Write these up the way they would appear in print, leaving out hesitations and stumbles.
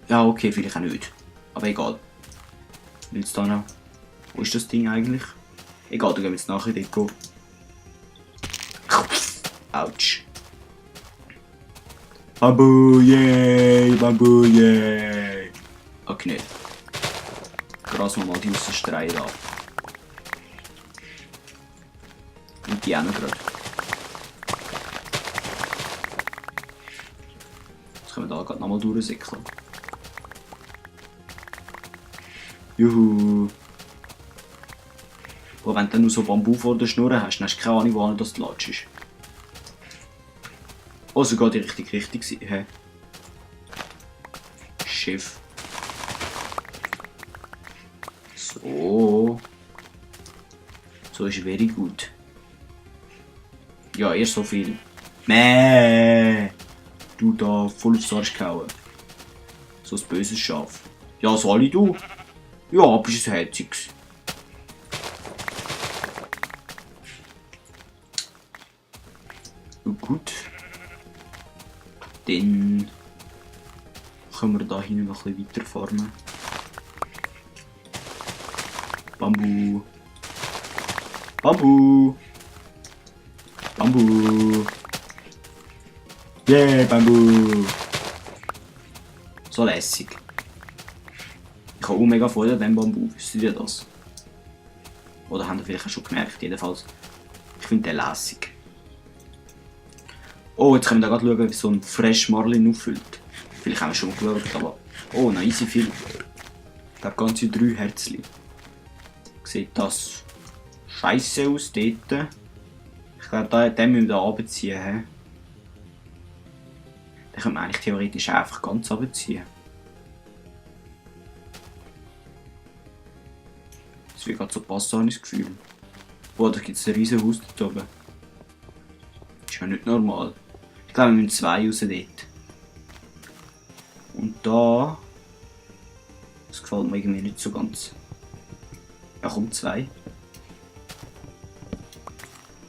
Ja, okay, vielleicht auch nicht. Aber egal. Jetzt da noch. Wo ist das Ding eigentlich? Egal, da gehen wir jetzt nachher dort. Autsch. Bambu, yay, Bambu, yay. Okay, nicht. Grasen wir mal die Aussenstreier ab. Und die auch noch gerade. Jetzt können wir da gerade nochmal durchsäckeln. Juhu. Aber wenn du nur so Bambu vor der Schnur hast, dann hast du keine Ahnung, wo das Latsch ist. Oh, sogar die richtige Richtung. Hä? Schiff. So. So ist very gut. Ja, erst so viel. Mäh. Du da voll aufs Arsch gehauen. So ein böses Schaf. Ja, Sali, du? Ja, bist ein herziges. Gut. Dann können wir da hinten noch ein bisschen weiter farmen. Bambu. Bambu. Bambu. Yeah, Bambu. So lässig. Ich habe auch mega Freude an diesem Bambu. Wisst ihr das? Oder habt ihr vielleicht auch schon gemerkt? Jedenfalls, ich finde den lässig. Oh, jetzt können wir da gerade schauen, wie so ein Fresh Marlin auffüllt. Vielleicht haben wir schon geschaut, aber... Oh, noch easy viel. Ich glaube, ganze 3 Herzchen. Sieht das scheiße aus dort. Ich glaube, den müssen wir da runterziehen. Den können wir eigentlich theoretisch einfach ganz runterziehen. Das wird gerade so passen, habe ich das Gefühl. Boah, da gibt es ein riesen Haus dort oben. Das ist ja nicht normal. Ich glaube, wir müssen 2 raus dort. Und da... Das gefällt mir irgendwie nicht so ganz. Ja, komm, 2.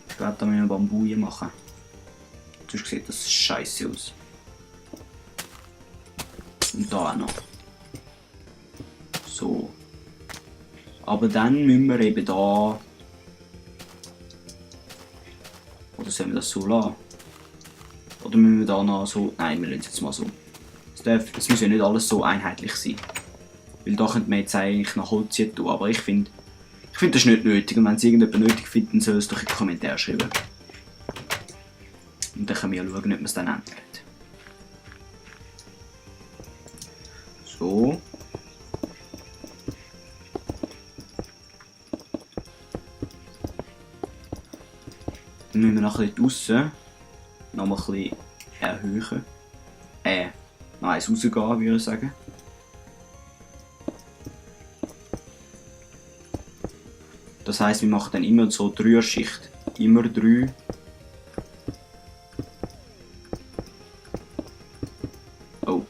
Ich glaube, da müssen wir Bambu hier machen. Sonst sieht das scheiße aus. Und da auch noch. So. Aber dann müssen wir eben da... Oder sollen wir das so lassen? Oder müssen wir da noch so... Nein, wir lassen es jetzt mal so. Es muss ja nicht alles so einheitlich sein. Weil da könnte man jetzt eigentlich noch Holz hier tun. Aber ich finde das ist nicht nötig. Und wenn es irgendjemand nötig findet, dann soll es doch in die Kommentare schreiben. Und dann können wir ja schauen, ob man es dann ändert. So. Dann müssen wir nachher draussen noch mal ein bisschen erhöhen. Noch eins rausgehen, würde ich sagen. Das heisst, wir machen dann immer so 3er-Schicht. Immer 3. Oh,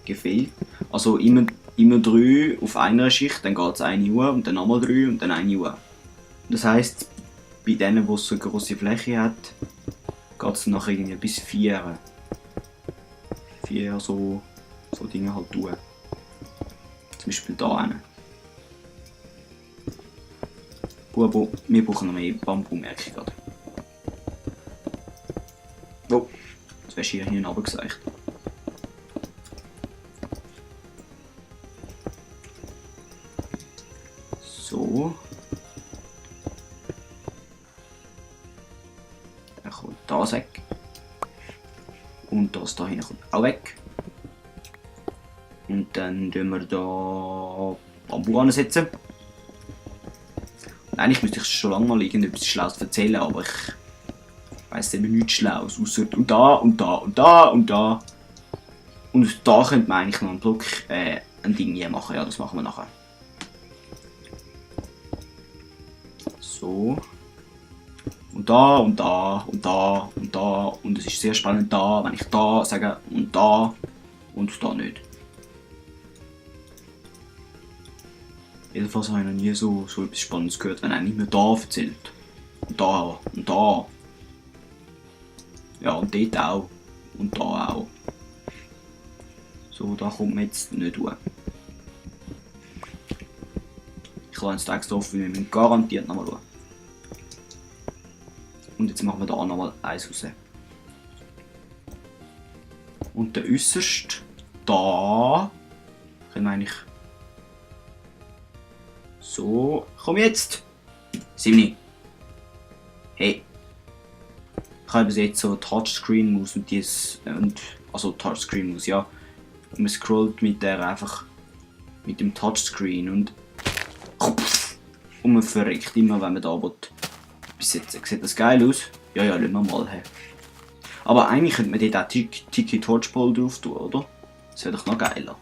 gefehlt. Also immer 3 auf einer Schicht, dann geht es 1 Uhr und dann nochmal 3 und dann 1 Uhr. Das heisst, bei denen, die so eine grosse Fläche hat, geht es nachher irgendwie bis 4. 4 so Dinge halt tun. Zum Beispiel da hinten. Aber wir brauchen noch mehr Bambu, merke ich gerade. Oh, das wärst hier hinten gesagt. So. Dann kommt das weg. Und das da hinten kommt auch weg. Und dann tun wir da Bambu ansetzen. Eigentlich müsste ich schon lange mal irgendetwas Schlaues erzählen, aber ich weiss eben nichts Schlaues. Ausser und da und da und da und da. Und da könnte man eigentlich noch einen Block ein Ding hier machen. Ja, das machen wir nachher. So. Und da und da und da und da. Und es ist sehr spannend da, wenn ich da sage und da nicht. Jedenfalls habe ich noch nie so etwas Spannendes gehört, wenn einer nicht mehr da erzählt. Und da und da. Ja, und dort auch. Und da auch. So, da kommt man jetzt nicht durch. Ich lasse jetzt extra offen, wir müssen garantiert nochmal schauen. Und jetzt machen wir da nochmal eins raus. Und der äußerste, da können wir eigentlich so. Komm jetzt! Simni! Hey! Ich habe bis jetzt so Touchscreen-Maus und also Touchscreen-Maus, ja. Und man scrollt mit der einfach mit dem Touchscreen und man verreckt immer, wenn man da will. Bis jetzt sieht das geil aus. Ja, lassen wir mal her. Aber eigentlich könnte man dort auch Tiki Torchball drauf tun, oder? Das wäre doch noch geiler.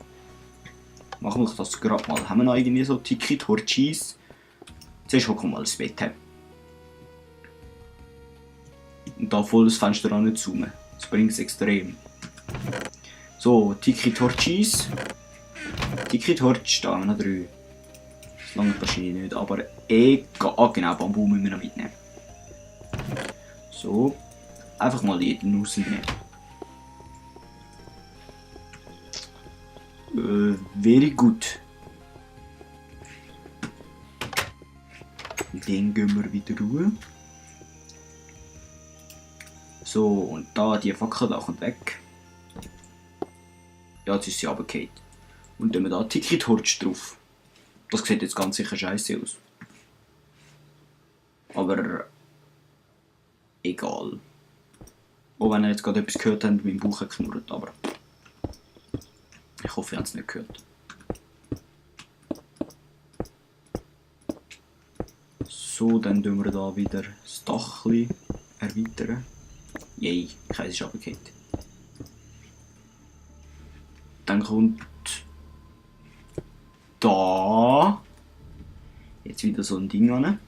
Machen wir das gerade mal. Haben wir noch irgendwie so Tiki Torchis? Zuerst hocken wir mal ins Bett. Und da voll das Fenster an nicht zoomen. Das bringt es extrem. So, Tiki Torchis. Tiki Torch, da haben wir noch 3. Das lange wahrscheinlich nicht, aber egal. Ah, genau, Bambu müssen wir noch mitnehmen. So, einfach mal jeden rausnehmen. Very gut. Den gehen wir wieder rüber. So, und da, die Fackel da kommt weg. Ja, jetzt ist sie runtergefallen. Und dann haben wir da Tiki Torch drauf. Das sieht jetzt ganz sicher scheiße aus. Aber egal. Auch wenn ihr jetzt gerade etwas gehört habt, mein Bauch hat geknurrt, aber ich hoffe, ihr habt es nicht gehört. So, dann tun wir da wieder das Dach erweitern. Yay, ich weiß, es ist runtergefallen. Dann kommt da jetzt wieder so ein Ding an.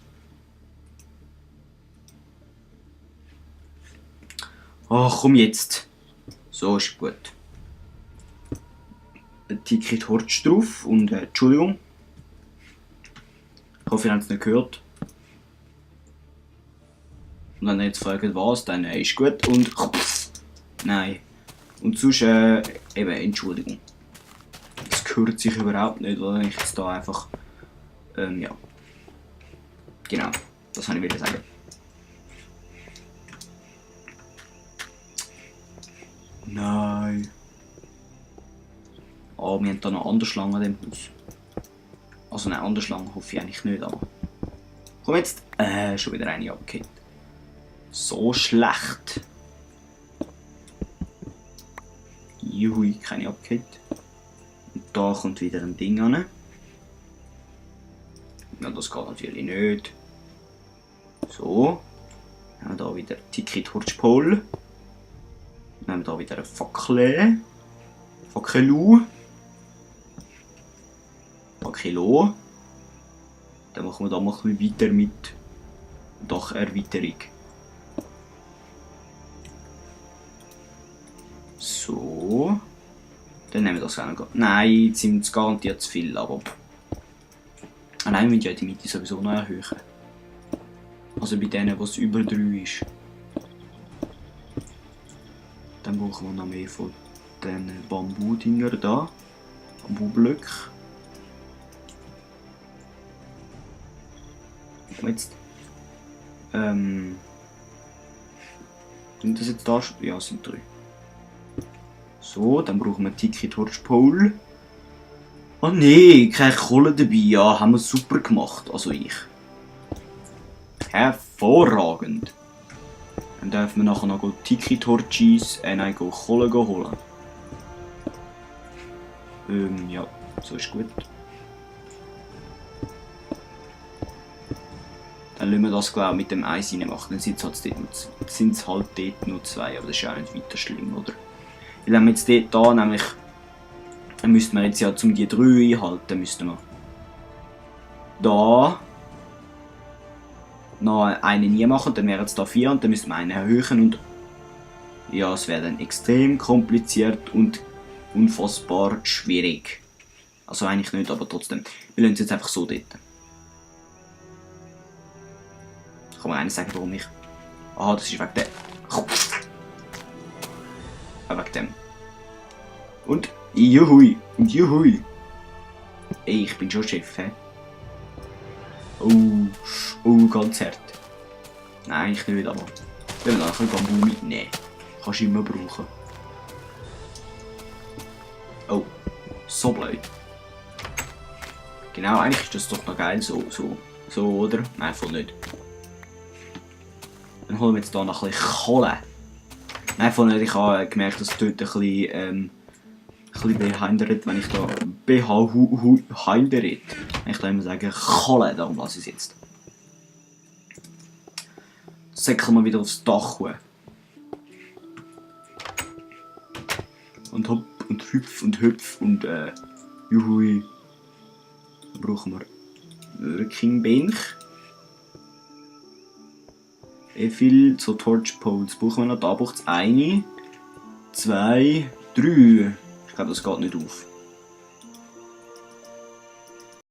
Ach, komm jetzt. So ist gut. Ein Tiki Torch drauf und Entschuldigung. Ich hoffe, ihr habt es nicht gehört. Und wenn ihr jetzt fragt, was, dann ist gut und nein. Und sonst eben Entschuldigung. Das gehört sich überhaupt nicht, weil ich jetzt da einfach ja. Genau, das wollte ich sagen. Nein. Oh, wir haben da noch andere Schlangen an dem Haus. Also eine andere Schlange hoffe ich eigentlich nicht, aber. Komm jetzt! Schon wieder eine abgekehrt. So schlecht. Juhui, keine abgekehrt. Und da kommt wieder ein Ding an. Ja, das geht natürlich nicht. So. Dann haben wir da wieder Tiki Torch Pole. Dann haben wir da wieder eine Fackel. Fackelu. Fackelo. Dann machen wir da mal ein bisschen weiter mit Dacherweiterung. So. Dann nehmen wir das auch noch. Nein, jetzt sind es garantiert zu viel, aber. Ah nein, wir müssen ja die Miete sowieso noch erhöhen. Also bei denen, was über 3 ist. Dann brauchen wir noch mehr von den Bambu-Dinger da. Bambublöcke. Jetzt. Sind das jetzt da? Ja, es sind 3. So, dann brauchen wir Tiki Torch Pole. Oh nee, keine Kohle dabei. Ja, haben wir super gemacht. Also ich. Hervorragend. Dann dürfen wir nachher noch Tiki Torches, nein, Kohle holen. Ja, so ist gut. Dann lassen wir das, glaube ich, mit dem Eis rein machen. Dann sind es halt dort nur 2, aber das ist ja auch nicht weiter schlimm, oder? Weil wenn wir jetzt dort da nämlich, dann müssten wir jetzt ja, um die 3 einhalten, müssten wir da noch einen nie machen, dann wären es da 4 und dann müssten wir einen erhöhen und ja, es wäre dann extrem kompliziert und unfassbar schwierig. Also eigentlich nicht, aber trotzdem. Wir lassen es jetzt einfach so dort. Kann man eigentlich sagen, warum ich... Aha, das ist wegen dem. Wegen dem. Und Juhui und juhui. Ey, ich bin schon Chef, hä? Oh, ganz hart. Nein, ich nicht, aber ich will noch ein bisschen Bambu mitnehmen. Kannst du immer brauchen. Oh, so blöd. Genau, eigentlich ist das doch noch geil, so, oder? Nein, voll nicht. Dann holen wir jetzt hier noch ein bisschen Kohle. Nein, voll nicht, ich habe gemerkt, dass es dort ein bisschen behindert, wenn ich da behindert, wenn ich da immer sage Kohle, darum lasse ich es jetzt. Säckeln wir wieder aufs Dach hoch. Und hopp und hüpf und juhui. Dann brauchen wir Working Bench. Wie viel so Torch Poles brauchen wir noch? Da braucht es eine, 2, 3. Ich glaube, das geht nicht auf.